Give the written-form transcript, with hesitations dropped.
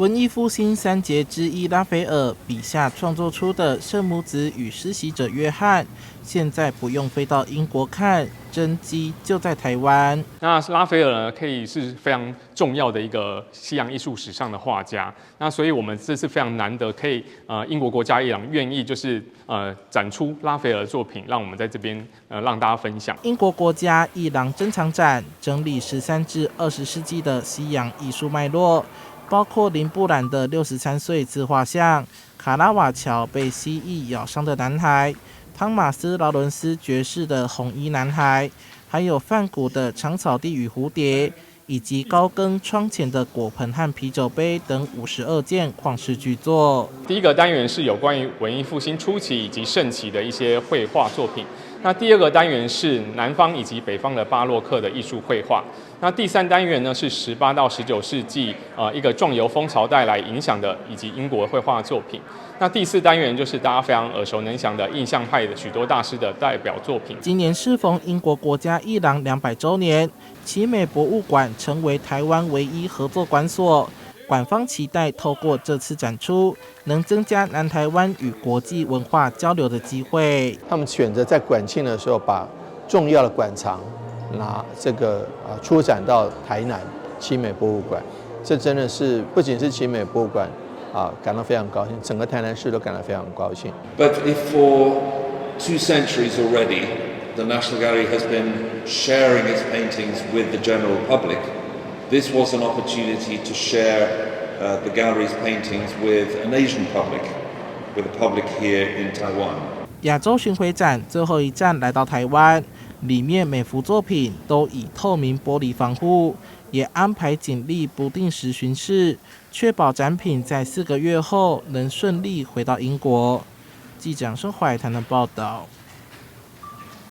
文藝復興三傑之一拉斐爾筆下創作出的聖母子與施洗者約翰，現在不用飛到英國看，真跡就在台灣。那拉斐爾呢，可以是非常重要的一個西洋藝術史上的畫家。那所以我們這次非常難得，可以英國國家藝廊願意就是展出拉斐爾的作品，讓我們在這邊讓大家分享。英國國家藝廊珍藏展整理13至20世紀的西洋藝術脈絡。包括林布蘭的63歲自畫像、卡拉瓦喬被蜥蜴咬傷的男孩、湯馬斯勞倫斯爵士的紅衣男孩，還有梵谷的長草地與蝴蝶，以及高更窗前的果盆和啤酒杯等52件曠世巨作。第一個單元是有關於文藝復興初期以及盛期的一些繪畫作品。那第二個單元是南方以及北方的巴洛克的藝術繪畫。那第三單元呢是18到19世紀一個壯遊風潮帶來影響的以及英國繪畫作品。那第四單元就是大家非常耳熟能詳的印象派的許多大師的代表作品。今年適逢英國國家藝廊200週年，奇美博物館成為台灣唯一合作館所。館方期待透過這次展出，能增加南台灣與國際文化交流的機會。他們選擇在館慶的時候，把重要的館藏拿這個啊出展到台南奇美博物館，這真的是不僅是奇美博物館啊感到非常高興，整個台南市都感到非常高興。 But if for 2 centuries already, the National Gallery has been sharing its paintings with the general public, this was an opportunity to share the gallery's paintings with an Asian public, with the public here in Taiwan. 亞洲巡迴展最後一站來到台灣，裡面每幅作品都以透明玻璃防護，也安排警力不定時巡視，確保展品在4個月後能順利回到英國。記者生懷台南報道。